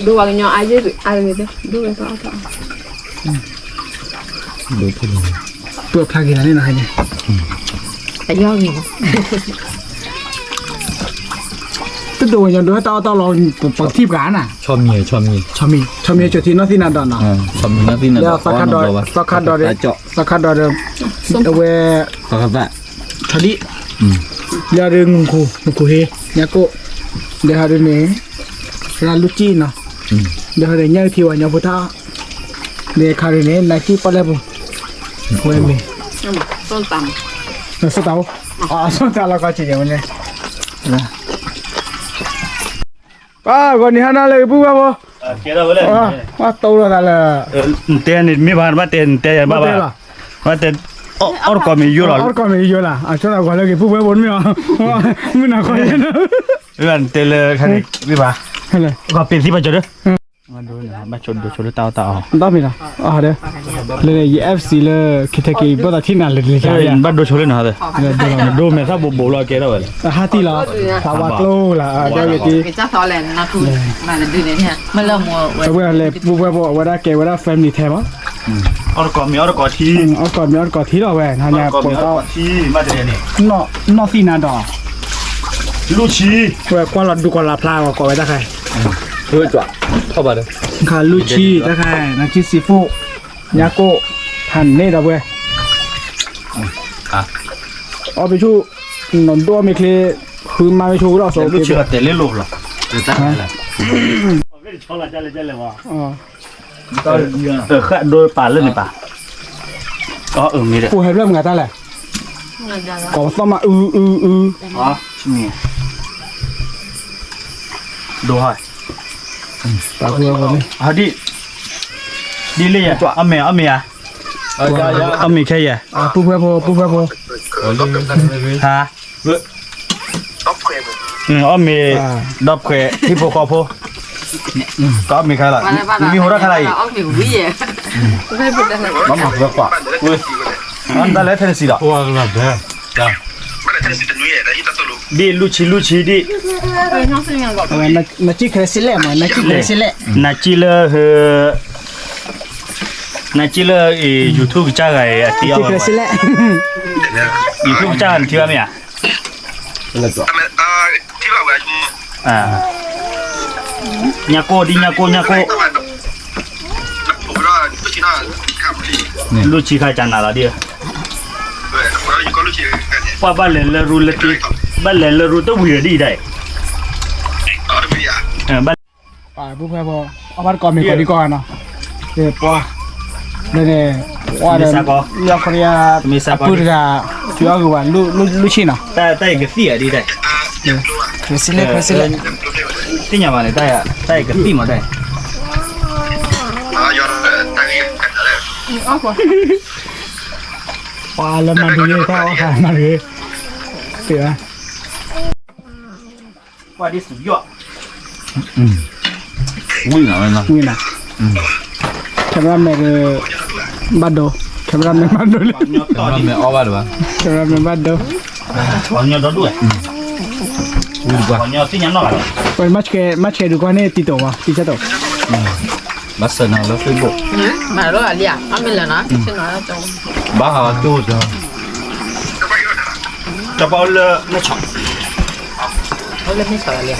ဒိဝဲကညီအါယဲၢ်အါတဂ့ၤ, ဒိဝဲတၢ်အီၣ်တၢ်အီ, ပၢဖျါက့ၤတၢ်န့ၣ်နီၤ, အယီၢ်ဂ့ၤ, တဒိဝဲညီဒိတၢ်အီၣ်တၢ်လီၤ, ပထံၣ်ပှၤနၤ, ဆီမံၤ, ဆီမံၤ, ဆီမံၤကၠိထံနီၢ်သံနၤဒီးနီၤ, သီခါဒီး, သီခါဒီးဒီး, အဝဲ, ဆီဒံၣ်, ယီၤဒီးငူခူ, ငူခူဟ့, ညါကိၣ်, ဒီးဟီဒုးန့ၣ်, ရၣ်လူၢ်ကံၣ်နီၤ, ဒီးဟီဒုးညၣ်အုၣ်ထံဝဲညီဖိတၢ်, ဒီးခါဒုးန့ၣ် နၤကံၣ်ပီၣ်လဲၣ်ပူၤ, ဝဲမ့ၢ်, ဆိၣ်တၢ်, ဆိၣ်တၢ်လီၤကီၢ်စ့ၢ်ကီးဝဲန့ၣ် ပှၤဂီၤနံၤဟါနၤလၢဂ့ၤပုၢ်ဝဲၢ်ဖိ, ပှၤတိၢ်လီၤသးလၢ, တဲန့ၣ်မ့ၢ်ဘၣ်ဘၣ်တဲ, တဲဘၣ်ဘၣ်, ဘၣ်တဲ, အီၣ်တကီၢ်မ့ၢ်ယိလီၤ, အီၣ်တကီၢ်မ့ၢ်ယိလီၤ, အဆိကမိၣ်လၢဂ့ၤပုၢ်ဝဲၢ်ဖိမ့ၢ်, မုၢ်နၤခီယဲၢ်, တဲလၢခါန့ၣ်, မ့ၢ်ဘၣ်, ကီၢ်ပ့ၤသံဘၣ်ကၠီဒီး ဘၣ်ဒိဆိလၢတၢ်အီၣ်တၢ်အီ, ဒီမ့ၢ်ဒီး, လၢယ FC လၢ Kentucky ဘၣ်သးထံၣ်နၤလၢတလၢ, ဘၣ်ဒိဆိလၢနဟီ, ဒိမ့ၢ်သၣ်ဘိးဘိးလီၤကဲထီၣ်ဝဲလဲၣ်, ဟးတံၢ်လီၤ, သးဝါကျိလၢ, အဝဲလဲၤပူၤဖဲဖိ အဝဲဒၣ်ကဲဝဲဒၣ် family ထဲမး, အီၣ်တကီၢ်မ့ၢ် အီၣ်တကီၢ်ထံ, အီၣ်တကီၢ်မ့ၢ် အီၣ်တကီၢ်ထံလီၤဝဲ, နီၢ်သံနၤဒီး, နီၢ်သံနၤဒီး, လူၢ်ဆံ, ဝဲကွၢ်လီၤဒူကီၢ်လီၤဖျါဝဲကိးဝဲတၢ်ခါ ခါလူၢ်ဆံတၢ်ခါ, နၤဆံ seafood, ညါကိၣ်, ဖးန့ၢ်ဒီးဝဲ, အီၣ်ပဆူၣ်, နဒိၣ်မ့ၢ်ချ့, ဃုမါမ့ၢ်ဆိကဒီၣ်စိ, တဲလ့လိာ်လီၤ, ဃၣ်ဒိပာ်လၢန့ၣ်ပာ်, အမ့ၢ်, ပူၤဟဲဖျၢၣ်မုၢ်ဂၤတၢ်လဲၣ်, ကိးပသီၣ်မးအုအုအု, ဒိဟါ, ဒ်, ဒ်လံယဲ, အီၣ်မ့ၤ အီၣ်မ့ၤဧါ, အီၣ်မ့ၤခဲယဲ, ပူၤဖဲဖိ ပူၤဖဲဖိ, ဟါ, အီၣ်မ့ၤ, ဒီးဖှဲး ဟံၣ်ဖိဃီဖိ, တအီၣ်မ့ၤခဲလီၤ, မံၤဟိးထီၣ်ခဲလီၤအံၤ, တၢ်လဲၤထဲတစံးဒီး ဒ်လူၢ်ဆံလူၢ်ဆံဒ်, နကံၢ်ခဲစ့လဲၣ်မး နကံၢ်ခဲစ့လဲၣ်, နကံၢ်လၢ, နကံၢ်လၢ, YouTube ကစၢ်ဂၤအံၤအတံၤအီၣ်ဝဲ, YouTube ကစၢ်ဂၤနထံၣ်ဘၣ်မ့ၢ်ဧါ, ညါကိၣ်ဒ်ညါကိၣ်ညါကိၣ်, လူၢ်ဆံခါကနၤလီၤဒ်, ပှၤဘၣ်လဲၤလၢရူလၢတ့, ဘၣ်လဲၤလၢရူတဝံၤဒ်အံၤဒၣ်, ဘၣ် ပူၤဖဲဖိ, အီၣ်ဘၣ်တကိးမ့ၢ်ကိးဒံကိးဂၤနီၤ, ပှၤ, လၢန့ၣ်, ပှၤဒီး, လၢခီယါ, အပုၢ်တဂၤ, ထံအီၣ်ဂ့ၤဝဲ, လူၢ်ဆံနီၤ, တၢ်အံၤကသံၣ်အဒ်ဒၣ်, စ့လဲၣ်, စ့လဲၣ်, သ့ၣ်ညါဘၣ်န့ၣ်, တၢ်အံၤကသံၣ်မးတၢ်အံၤ, ပှၤလၢမၤဒ်န့ၣ် တၢ်အီၣ်ခါမၤဒ်, သ့ၣ်ဘၣ် ပှၤဒ်စူၤယီၣ်, ဝံၤနၤ, ဝံၤနၤ, cameraman ဒီး, ဘၣ်ဒိ, cameraman ဘၣ်ဒိလံ, cameraman အီၣ်ဘၣ်ဒိ, cameraman ဘၣ်ဒိ, ပှၤကညီဒိၣ်ဒိၣ်ဝဲ, မၤဆဲးဒုးကွၢ်န့ၣ် TikTok ဝဲ, TikTok, ဘၣ်ဆၢနၤလၢ Facebook, မၤလီၤလံဧါ, အမ့ၢ်လၢနၤ, ဘၣ်ဟးကၠိၣ်တၢ် တဘၣ်လၢမဲၢ်ဆီး, လၢမဲၢ်ဆီးလီၤလံ,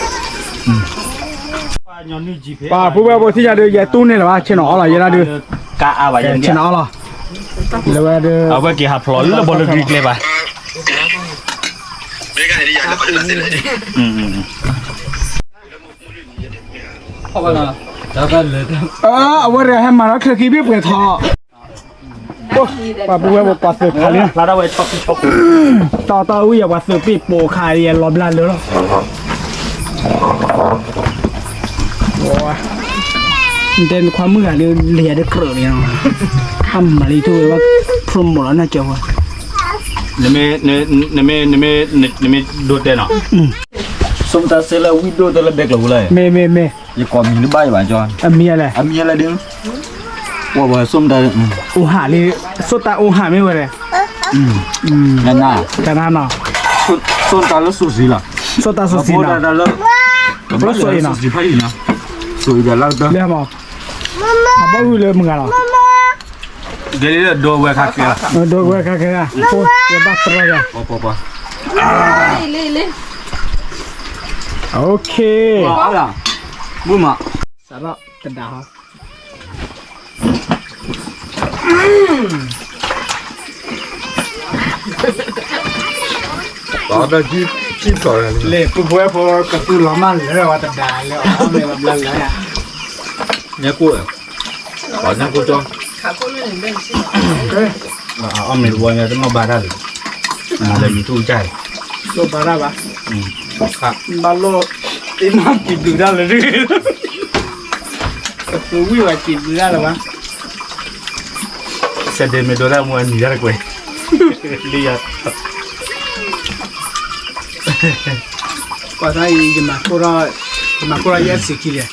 ပှၤဖိဝဲၢ်ဖိသ့ၣ်ညါဒုး ယဲတူၢ်န့ၢ်လၢၤဘၣ် ဆ့ၣ်နီၤအီၣ်လီၤ ယဲဒၣ်ဒုး, ဆ့ၣ်နီၤအီၣ်လီၤ, လၢဝဲဒုး, အဝဲက့ၤဟးဖျိးလၢဘီလၢဂံၢ်ကျဲဘၣ်, အဝဲတဂၤဟဲမၤထီၣ်ချၢခံဘ့ၣ်ပှဲၤထီၣ်, ပှၤပုၢ်ဝဲၢ်ပှၤသုးခးလံ, တီတီအူယဲၢ်ပှၤသုးပ့ၢ်ပိာ်ခးယဲၢ်လီၤဘျါလၢလီၤ, တဲနခွါမုၣ်ဂၤဒုး လံယၤဒုးကြၢးန့ၣ်, အမၤလံထူဝဲဘၣ် promote လီၤနကၠီၤဝဲ, နမ့ၢ်ဒိတဲနီၤ, ဆိမိၣ်တၢ်စဲလၢဝံၣ်ဒိၣ်တၢ်လၢဘဲကျိၤပူၤလၢ, မ့ၢ်မ့ၢ်မ့ၢ်, ယကိးမံၤတဘၣ်ယဘၣ်ကၠီ, အမံၤလဲၣ်, အမံၤလဲၣ်ဒုး, ပှၤပှၤဆိမိၣ်တၢ်, အိၣ်ဟးလံ, ဆိတၢ်အိၣ်ဟးမ့ၢ်ဝဲလဲၣ်, ကနၣ်နီၤ, ဆိတၢ်လၢစိၤဆံလီၤ, ဆိတၢ်စိၤဆံနီၤ, ဘျီစိၤအံၤနီၤ, စိၤဆံဖးအံၤနီၤ, လၢမး, အဘၣ်ဝံၤလၢမုၢ်ဂၤလီၤ, ဒိဝဲခါကဲ, ဒိဝဲခါကဲ, ဖိဝဲဘၣ်တြီယၤ, ပှၤ, ပှၤ, လ့လ့, ဘုမး, စးထီၣ်တဒၣ်ဟီ လၢပူၤဖဲဖိကသူလီၤမၢ်လၢာ်ဝဲတဒၣ်လၢ အီၣ်မ့ၤဘျါလၢာ်, ညၣ်ကိၣ်, ပှၤညၣ်ကိၣ်ကၠီ, အီၣ်မ့ၤတဘိညါတနီၣ်ဘါတၢ်လံ, မၤလၢမံၤထူၣ်ကစၢ်လံ, တဘါတၢ်ဘၣ်, ဘၣ်လိၣ်, အ့ၣ်မ့ၢ်ကံၣ်ဘျုးတၢ်လၢာ်, ကသူဝံၣ်ဝဲကံၣ်ဘျုးတၢ်လၢာ်ဘၣ် စဲးဒ့မ့ၢ်ဒိတၢ်မူအနံၤတၢ်တကွဲၤ, လံယၤ, ကွၢ်သးအံၤ, ယမၤကိၢ်ထီၣ်ယဲၢ်စံခံလဲၣ်,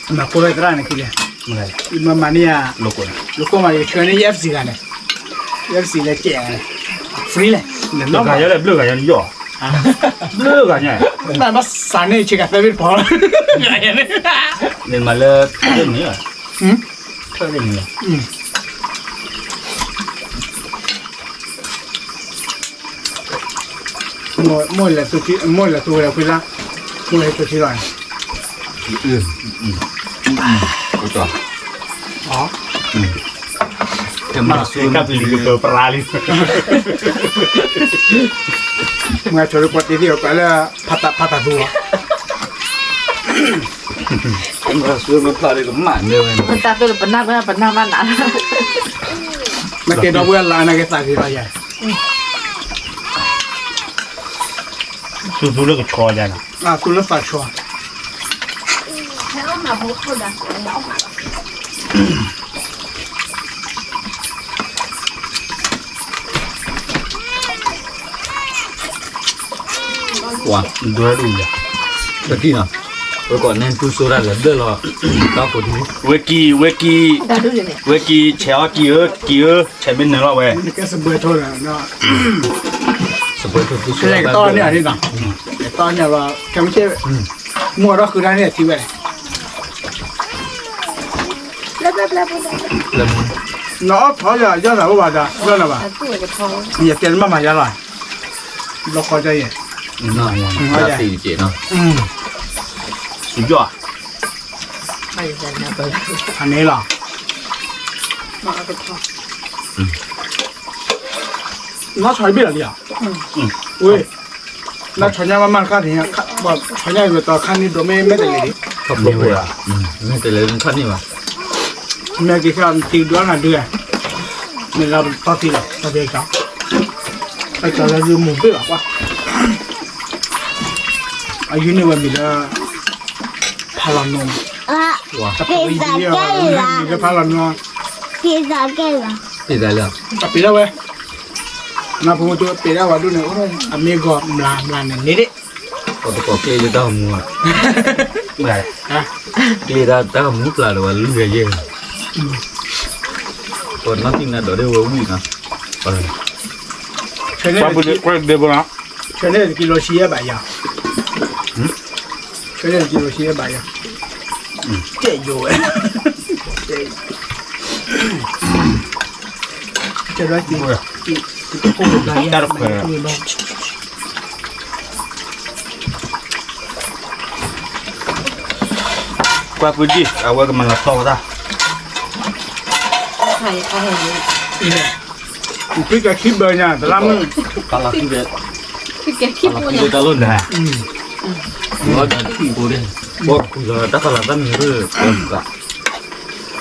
ယမၤကိၢ်ထီၣ်သရၣ်န့ၣ်ခံလဲၣ်, ယမၤမၤန့ၢ်ယၤ, လိာ်ကွဲမး ယဆှၢန့ၢ်ယဲၢ်စံဂၤန့ၣ်, ယဲၢ်စံလဲၤကဲးဂၤန့ၣ်, free လဲၣ်, တဂၤယဲလဲၣ် ဘျုးဂၤယဲန့ၣ်ယီၢ်, ဘျုးဂၤညါ, ဘၣ်စးန့ၢ်ဆ့ကၤသၢဘ့ၣ်တဖီ, န့ၣ်မၤလၢ, န့ၣ်, မိၢ်လဲၤသူဝဲလၢခွံလါ, မိၢ်လဲၤသူထံလီၤ, ကၠီ, မၤဆူကပလံၤကပၢၤပရၤလံ, မၤဆိလၢပှၤတ့သ့ၣ်အီၤပှၤလၢ, ဖးတၢ်သူလီၤ မၤဆူမ့ၢ်ဖျါဒီးကမၣ်န့ၢ်ဝဲန့ၣ်, ပတၢ်သိၣ်လၢပနၢ်ပၢၢ် ပနၢ်မးနး, နကဲဒီပုၢ်ဝဲၢ်လၢနကသးဂ့ၤလီၤယၤ, သူသူလၢကဆီယၤနီၤ, သူလၢသးဆီ, ပှၤဒွဲဒိၣ်ယၤ, ပတံၢ်နီၤ, ဝဲကိးနဲတူၢ်စိတၢ်လဲၤဘျၢၣ်လီၤ, တၢ်ကိးဒံး, ဝဲကံ, ဝဲကံ, ဝဲကံ, ဆဲးအီၣ်ကံဧၢ, ကံဧၢ, ဆဲးမ့ၢ်နၢၤလီၤဝဲ, ကဲစပွဲထိဒီး, စပွဲထိတူၢ်စိတၢ်ဘျၢၣ်, ကဲတီၢ်န့ၢ်အီၤဒ်နီၤ, ကဲတီၢ်န့ၢ်လီၤ, ခဲမုၢ်ဆ့ၣ်, မူအီၤဒီးဃုဒၣ်န့ၣ်အထံဝဲန့ၣ် နအီၣ်ထီၣ်ယၤ ယီၢ်သးအိၣ်ဘၣ်ဒီး ယီၢ်နၤဘၣ်, ယတဲနမ့ၢ်မၤယါလီၤ, ဘျီဃီကီယဲၢ်, ယီၢ်, အန့ၣ်လီၤ, နီၢ်ဆီတဘ့ၣ်လီၤလံဧါ, ဝဲ, နီၢ်ဆီညါမးမးတခါန့ၣ်, ဆီညါမ့ၢ်တီခါန့ၣ်ဒိးမ့ၢ်မဲာ်တဲးလဲးလံ, မဲာ်တဲးလဲးခါန့ၣ်ဘၣ်, မဲာ်က့ၤခါတံၤဒွးနၤဒုး, မ့ၢ်လၢတၢ်သံလီၤ တၢ်သံကီ, တၢ်ကီလၢမူဘ့ၣ်ဘၣ်ကွၢ်, အယုၢ်န့ၢ်ဝဲမံၤလၢ, ဖးလီၤနီၤ, တၢ်ဖးလီၤနီၤ, ပ့ၤသးလၢ, ပ့ၤဒၣ်ဝဲ, နဖိမုၣ်တပ့ၤဒၣ်ဝဲဒိၣ်န့ၣ်, အမ့ၢ်ဂီၤမျးမျးန့ၣ်န့ၣ်ဒၣ်, ပှၤတကိးကျ့လၢတၢ်မူဧါ, ကျ့ဒၣ်တၢ်မူပျၢ်ဒီးဝဲလွံၢ်ဂၤယဲၢ်ဂၤ, ပှၤနီၢ်သံနၤဒီးဒၣ်ဝဲဝံၣ်နီၤ, ဆဲန့ၣ်တကံလိဆံယဲၢ်ဘးယၤ, ဆဲန့ၣ်တကံလိဆံယဲၢ်ဘးယၤ, ကဲယိဝဲ, ကဲဒၣ်က့ၤ, က့ၤ, က့ၤတခိၣ်ဘျါယဲၢ်, ကွၢ်ပူၤဒံၣ် အဝဲကမၤလီၤထီဝဲဒၣ်, ဖံကဲခံဘၢညါ တလါမုၢ်, ဖံကဲခံဘၢညါ တၢ်လိၣ်နၤ, ဘီတံၢ်ဘိဒၣ်, ဘီခူလီၤတၢ်ဖးလီၤတၢ်မံၤရၢၢ်, န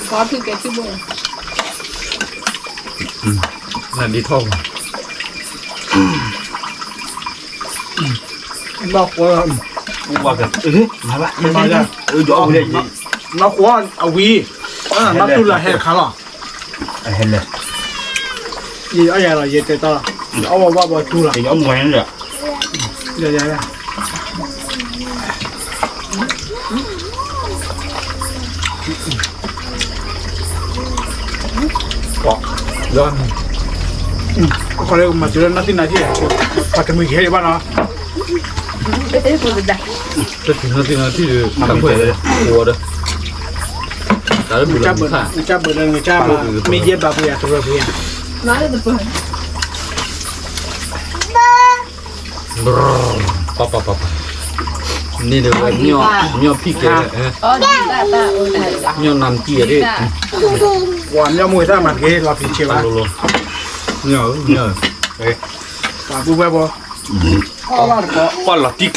ဒ်ထီၣ်, ဘၣ်ဃီ, ဘၣ်ဃီ, အဝံၤ, ဘၣ်တူၢ်လၢဟဲတခါလီၤ, ယအီၣ်ယၤလီၤ ယတဲတီလီၤ, ယအီၣ်ဝဲဘၣ်ဘီတူၢ်လီၤ, ယအီၣ်မူဝဲန့ၣ်ဒီး ခီလၢမၤစၢၤလၢနီၢ်သံနၤထံၣ်, ပှၤတမှံၤကဟဲဒံးဘၣ်နီၤ, တထံၣ်နီၤထံၣ်နီၤထံၣ်ဒီး တၢ်ဘၢၣ်ဒီး တၢ်ဘၢၣ်ဒီး မ့ၢ်ယဲဘၣ်ပှၤယၤတရၢၢ်ပှၤယၤ ပၢ်ပၢ်ပၢ်ပၢ် န့ၣ်ဒီးဝဲ မၠီၣ်ဖံၣ်ကဲ မၠီၣ်နၤမတံၢ်အဒ့ၣ် ပှၤမၠီၣ်မူဝဲတၢ်မၤတက့ၢ် လီၤဖံးဆ့ဘၣ် မၠီၣ် မၠီၣ် ပှၤပူၤဝဲဘီ ပှၤလီၤတံၢ်ကျး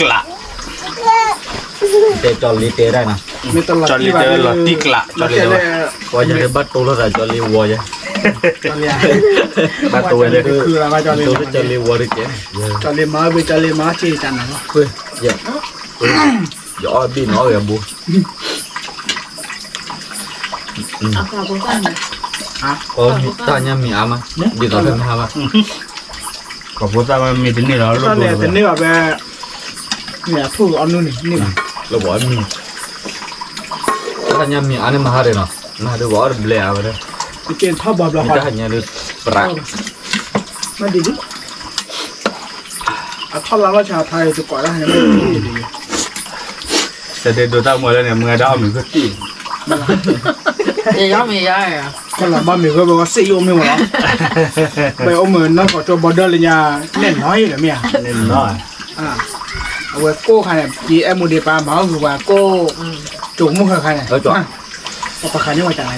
တဲကၠီလ့တဲဒၣ်နီၤ ကၠီလ့တဲလီၤတံၢ်ကျး ကၠီလ့တဲ ပှၤယၤတဘၣ်တိၢ်လိာ်သးကၠီလ့ဝီယဲ ဘၣ်တိၢ်ဝဲလၢ တိၢ်လၢကၠီလ့ဝီတကဲ ကၠီလ့မၤဘ့ၣ် ကၠီလ့မၤက့ၤတၢ်နၤလီၤ ယအီၣ်ဘ့ၣ်နီၤအီၣ်ဂဲၤဘိ တၢ်ညါမံၤအါမး ဒ်သိးဖဲမဟါဘၣ် ကီၢ်ဖိသၣ်မ့ၢ်တန့ၢ်လီၤ တန့ၢ်ဘၣ်ဖဲ မ့ၢ်အဖုၣ်အီနုန့ၣ် န့ၢ်ဘၣ် လၢပှၤအီနု တၢ်ညါမံၤအါန့ၢ်မဟါဒဲးနီၤ မဟါဒဲးပှၤအီၣ်တဘျဲအါဝဲဒၣ် က့ၤထီၣ်ဘီဘျီဃီ တၢ်ညါဒုး ပြး မ့ၢ်ဒ်ဒ် အထီၣ်လါလီၤဆါဖးယတကိးဒၣ်န့ၣ် တဒဲဒိးတၢ်မွဲလၢန့ၣ် မွဲဒၣ်အီၣ်မ့ၤဂၢၢ်တံၢ် ကလီၤဘၣ်မ့ၤဂၢၢ်ဘၣ်စ့ၣ်ယအိၣ်မ့ၢ်ဝဲလီၤ ပအိၣ်မ့ၤနီၢ်ကီၢ်ကၠိဘီဒၢလၢညါ နဲၣ်နီၤအံၤလၢမ့ၢ်ဧါ အဝဲကိၢ်ခါန့ၣ် ယအဲၣ်မူဒံးပၢ်မၤအီၣ်ဂုၤပှၤကိၢ် ကၠိမုၢ်ဃၢၤခါန့ၣ် ပှၤခါန့ၢ်ဝဲတၢ်လၢ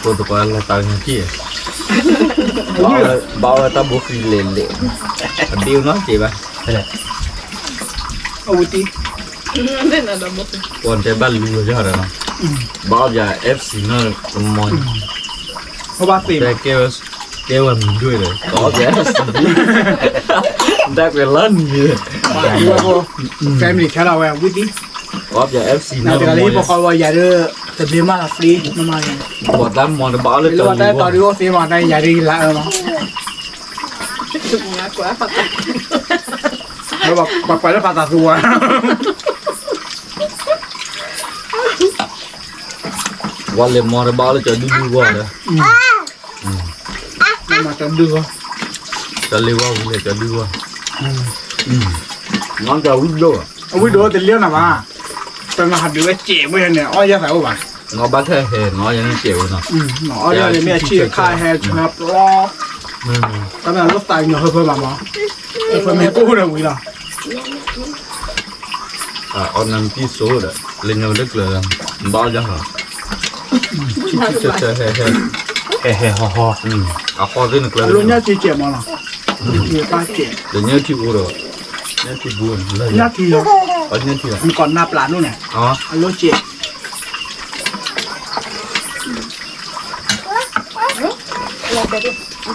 ကိၢ်တပှၤလီၤတၢ်ညါက့ၢ် ဘၣ်ဝဲတၢ်ဘိဃံလဲၤလဲၤ အဘ့ၣ်နီတက့ၢ်ဘၣ် အဝဲတံၢ် ပှၤတဲဘၣ်လူၤဝဲယီၤဒီးနီၤ ဘၣ်အီၣ်ပၠး F C နီၤ ကမီၤ ဘၣ်သ့ၣ် ကဲဝဲမုၢ်ဒွဲၣ်ဒီး ကီၢ်ပၠး F C ဒၣ်ကွဲးလီၤနံၤ family ခဲလီၤဝဲဝံသံ ကီၢ်ပၠး F C နီၤ တဂၤလၢဟံၣ်ဖိဃီဖိယၤဒီး တဘျ့မးလီၤ free မးမး ပှၤတၢ်မီတဘၣ်အီၣ်လၢ လၢပှၤတၢ်တီဒုးအိၣ်သ့မး တၢ်ယၤဒုးယလါအၢမး ပှၤကွၢ်လၢပာ်သးသူဝဲ ဝဲလဲၤမီတဘၣ်အီၣ်လၢကၠီဒုဒုဂီၢ်ဒီး မၤကၠီဒုဂီၢ် ကၠီလ့ဝါဝံၤလဲၤကၠီဒုဂီၢ် နီၢ်ကၠီဝံၤဒိၣ် အဝံၤဒိၣ်တလၢနၤဘၣ် တနဟးဒုးဝဲစဲးဝဲန့ၣ် အီၣ်ယဲသးအိၣ်ဘၣ် နီၢ်ဘၣ်ထဲဟဲ နီၢ်ယဲန့ၣ်စဲးဝဲနီၤ အီၣ်ယဲန့ၣ်မ့ၢ်အဆံးအခါဟဲဆၢပျီ တၢ်မ့ၢ်လၢသးကညီၤဟၢဖၢမးမး ဟၢဖၢမ့ၢ်ကိၢ်ဒီးဝံၤလီၤ အီၣ်နၤမတံၢ်စိဒီး လၢညါလၢကျၢၤဒီး ဘၣ်အီၣ်ယဲဟီ ဟဲဟဲဟီဟီ အဟီသ့ၣ်နကျၢၤ လၢညါထံစဲးမးနီၤ လၢညါထံအိၣ်ဒီး ညါထံဘူ ညါထံလီၤ ညါထံလီၤ နကိးနၢ်ပျးန့ၣ် အလိၣ်စဲး အ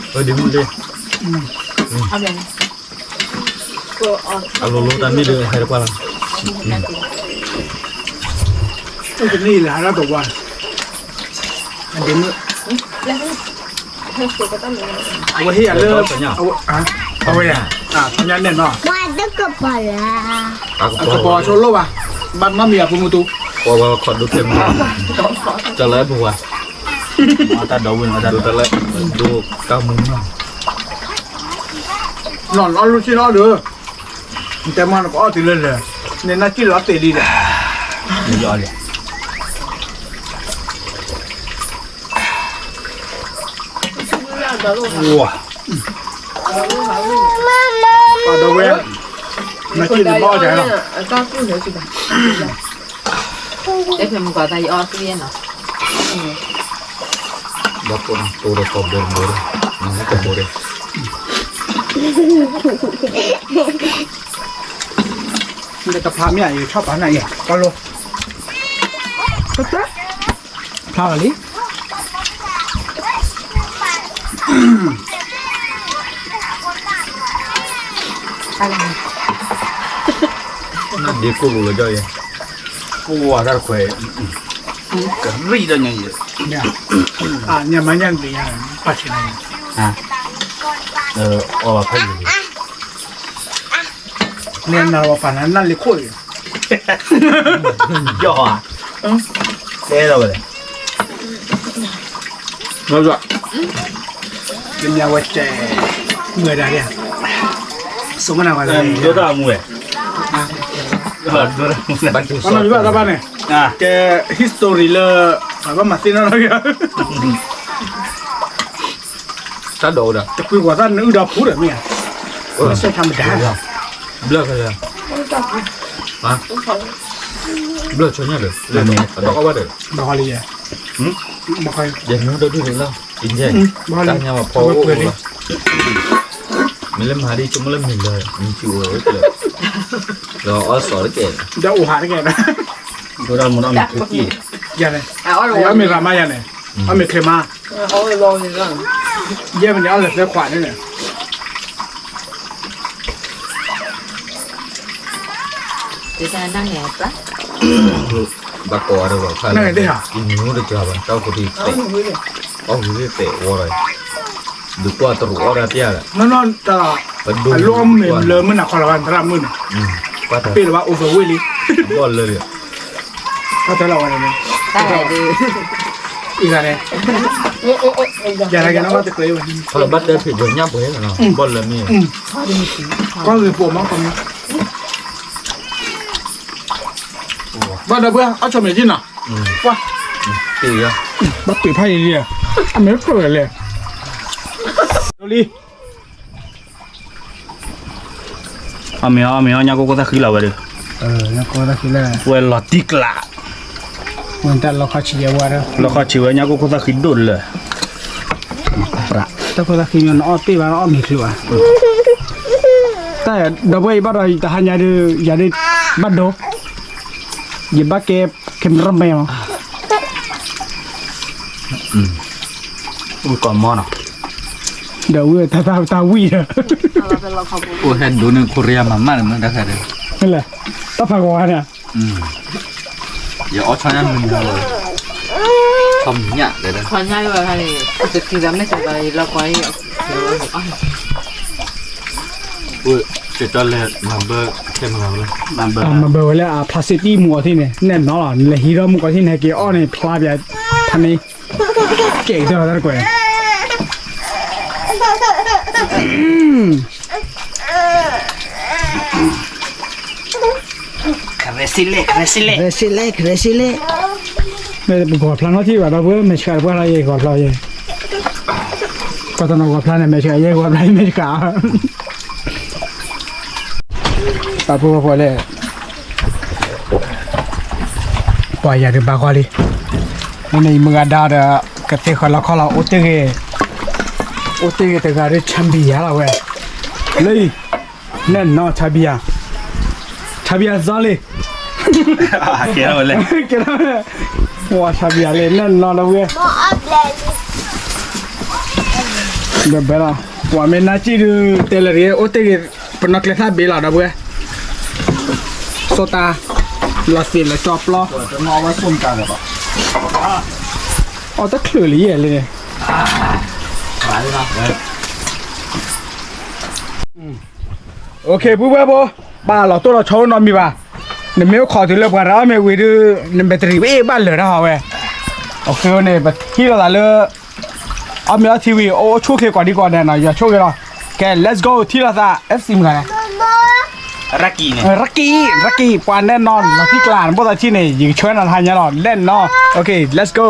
ဒ့မုၣ်လ့ အလိၤလိၤတၢ်မ့ၢ်ဒီးဟဲတကွၢ်လီၤ တနံၤလၢဟးထီၣ်တဝါ အဒ့မုၣ် အဝဲဟ့ၣ်ယၤလၢ အဝဲ အဝဲယၤ ညါနဲၣ်နီၤ အကပီၤဆိလိၣ်ဘၣ် ဘၣ်နီတမံၤအဖိမုၢ်တူ ပှၤဝဲခီဒိၣ်ထဲမုၢ် တၢ်လၢပဝဲ တၢ်ဒိတၢ်လၢ ဒိတၢ်မုၢ်နီၤ နီၢ်နီၢ်လူၤဆံနီၤဒီး နတဲမ့ၢ်နကအီၣ်တုၤလၢလၢာ် နနၢ်စံၣ်လီၤတ့ၢ်လံဒီး နယီၤလံ ဝါ ပှၤဒီဝဲ နစံၣ်နဘီၣ်ဒဲးလီၤ အဲဖဲမုၢ်ကီးတၢ်ယအီၣ်သ့နီၤ ဘၣ်ကိးနၤတိၤဒီးကီၢ်ဘိတဘိဒီး နကဘိဒီး နကဖျါမ့ၢ်အံၤ ထီၣ်ပာ်နၤအံၤ ကီၢ်လိ ဖျါလီၤလံ နဒ့ကိၢ်လိာ်လၢကီၢ်အံၤ ကိၢ်ဝါတၢ်တခွဲး ကရံၣ်ဒီးညါအံၤ ညါမါညါနဒ့ညါ ပာ်ဆံးနၤအံၤ အီၣ်လီၤဖးယံၤလံ နဲနၤလီၤပာ်နၤနၢ်လ့ခိၣ်အံၤ ယီၤဧါ တဲလီၤဝဲလဲၣ် ကမၤဝဲတဲ မုၢ်ဒၣ်ဒၣ် စိမနၤဝဲလဲၣ် ဒိၣ်တၢ်မူဝဲ ဒိၣ်တၢ်မူဝဲ ဘၣ်က့ၤ ဘၣ်နီၢ်ဘၣ်တၢ်ဘၣ်န့ၣ် ကဲ history လၢ ဘၣ်မၤသ့ၣ်နီၣ်လီၤ တၢ်ဒိးဝဲဒၣ် တကွံကွၢ်သၣ်နအုၣ်ဒီးဖူဒီးမ့ၢ်ဧါ စဲထမဒါ ဘျၢၣ်ခဲလၢာ် ဘျၢၣ်ဆီညၣ်ဒီး လၢန့ၣ် အဒီးကီၢ်ဘၣ်ဒီး ဘၣ်ဃီလံယဲ ယညိဒိၣ်ဒိၣ်န့ၣ်လီၤ အံၤယဲ တၢ်ညါဝဲဖီအိၣ်လီၤ မ့ၢ်လၢမၤဒ်ဆိကမိၣ်လၢမ့ၢ်လၢ မ့ၢ်ဆူၣ်အိၣ်လၢ ဒီးအီၣ်စီၤတကဲ ဒီးအိၣ်ဟးတကဲ ဒိၣ်ဒၣ်မူဒီးမ့ၢ်ချ့က့ၢ် ယဲန့ၣ် အီၣ်မ့ၤရၤမါယဲန့ၣ် အီၣ်မ့ၤချ့မါ ယဲမ့ၢ်န့ၣ်အီၣ်လၢသၢခွးန့ၣ်န့ၣ် ဘၣ်ကိးအီၤတဂၤဖးလဲၣ် အံၤမ့ၢ်တကြၢးဘၣ် တၢ်အိၣ်ဖှိၣ်တံၢ်သဲး အီၣ်ဂ့ၤသဲးဝီဒီး ဒုးကွၢ်တရူးအီၣ်ဒၣ်ပျၢ်ဒီး နီၢ်နီၢ်တၢ် အလိၣ်အီၣ်မ့ၢ်လၢမုၢ်နၤခီလီၤဘၣ် သရၣ်မုၣ်န့ၣ် ပ့ၢ်လီၤဘၣ် overweight လံ ဘီၣ်လၢလံ တၢ်တဲလီၤဝဲန့ၣ် အံၤန့ၣ် ယၤတကဲနီၢ်ဘၣ်တကြၢးဝဲ ခီလီၤဘၣ်တဲဖံးပှဲၤညၣ်ပှဲၤနီၤ ဘီၣ်လၢမ့ၢ် ကီၢ်ဂ့ၤပိာ်မီၢ်ကီၢ်မီၢ် ဘၣ်ဒီပုၢ်ဝဲၢ် အီၣ်ဆိးမဲာ်က့ၤနီၤ ပှၤ ဘၣ်ပ့ၤဖးယံၤလံ အမဲာ်ကျိၤဝဲလဲၣ် လီၤလံ အီၣ်မ့ၤအီၣ်မ့ၤအီၣ် ညၣ်ကိၢ်ခိၣ်သၣ်ဃံလီၤဝဲဒီး ဝဲလီၤတံၢ်ကျး လီၤခီၣ်ဆံးဝဲ ညၣ်ကိၢ်ခိၣ်သၣ်ဃံဒိၣ်လၢာ် တၢ်ခိၣ်သၣ်ဃံမ့ၢ်နအီၣ်တ့ၢ်ဘၣ် နအီၣ်မ့ၤချုးဘၣ် တၢ်ဒီပုၢ်ဝဲၢ်အံၤဘၣ်ဒီး ယတဟါညါဒုး ယၤဒုး ဘၣ်ဒိ ယဘၣ်ကဲ cameraman လီၤ အိၣ်ကီၢ်မီၢ်နီၤ ဒီးဝံၣ်တၢ်တၢ်ဝံၣ်ဒီး အိၣ်ဟဲဒိးန့ၢ်ခိရံယါမၤမၢ်န့ၣ်မ့ၢ်တၢ်ခါဒီး ဟဲလၢ တၢ်ဖးကီးဝါန့ၣ် ယအီၣ်ဆီညၣ်မုၢ်နံၤလီၤ ဆီမုၢ်ညၣ်တဲဒၣ် ဆီညၣ်ဝဲခါန့ၣ် တတုၤသးမ့ၢ်စၢၤသးယလီၤကွၢ်အံၤ အိၣ် ကၠီၤလဲၤ မၤဘၢ ခဲမၤဘၢ မၤဘၢဝဲလၢအ plastic တံၢ်မူအီၤထံၣ်န့ၣ် နဲၣ်နီၤလီၤ လဲၤဟံးထီၣ်မူကီၢ်ထံၣ်န့ၣ် ဟဲက့ၤအီၣ်န့ၣ် ဖျါပျး ဖးန့ၣ် ကဲကတၢၢ်တၢ်တကွဲး ကရဲစံလဲၣ် ကရဲစံလဲၣ် ကရဲစံလဲၣ် ကရဲစံလဲၣ် မ့ၢ်ပဂီၤဖျါနီၣ်ထံၣ်ဘၣ်ဒီပုၢ်ဝဲၢ် မဲာ်ဆှးတပှၢ်လီၤယဲ ဂီၤဖျါယဲ ပှၤတနီၤဂီၤဖျါန့ၣ် မဲာ်ဆှးယဲ ဂီၤဖျါယဲ မဲာ်ဆှး ပှၤဖိပှၤဖိလဲၣ် ပှၤယၤဒုးဘၣ်ကွၢ်လံ မ့ၢ်န့ၣ်ယမုၢ်ဂၤဒါဒီး ကသ့ဃီၤလီၤခီလီၤ အိၣ်တ့ၢ်ဂ့ၤ အိၣ်တ့ၢ်ဂ့ၤတဂၤဒီး champion လီၤဝဲ လၢအံၤ နဲၣ်နီၤ champion champion ဇီလံ ကဲထီၣ်ဝဲလဲၣ် ကဲထီၣ်ဝဲလဲၣ် ပှၤ champion လံ နဲၣ်နီၤဒီပုၢ်ဝဲၢ် ဒီးဘဲလီၤ ပှၤမ့ၢ်နါစံၣ်ဒုး တဲလၢတဂ့ၤ အိၣ်တ့ၢ်ဂ့ၤ ပနီၣ်ကျဲသၣ်ဘ့လီၤ ဒီပုၢ်ဝဲၢ် စီၤတၢ် လီၤသ့ၣ်လီၤကၠီပျီ အီၣ်တချုးလံယဲၢ်လံန့ၣ် OK ပုၢ်ဝဲၢ်ဖိ ဘၣ်လီၤတိၢ်လီၤဆီအိၣ်နီတမံၤဘၣ် နမ့ၢ်အိၣ်ခိးတုၤလၢပှၤတၢ်အီၣ်မ့ၤဝံၤဒုး န battery ဘၣ်လၢာ်တၢ်ဟီဝဲ OK န့ၣ် ပထံၣ်လိာ်သးလၢ အီၣ်မ့ၤအီထံဝံၤ အိၣ်ဆူၣ်ချ့ကိးဒံကိးဒဲးနီၤ ယွၤဆိၣ်ဂ့ၤလီၤ ကဲ let's go ထံၣ်လိာ်သး FC မုၢ်ဂၤ ရၢ်ကံၣ်န့ၣ် ရၢ်ကံၣ် ရၢ်ကံၣ် ပှၤနဲၣ်နီၤ လီၤတံၢ်ကျါ နဘီၣ်သးထံၣ်န့ၣ် ယကဆှၢနၤတဟါညါလီၤ လဲၣ်နီၤ OK let's go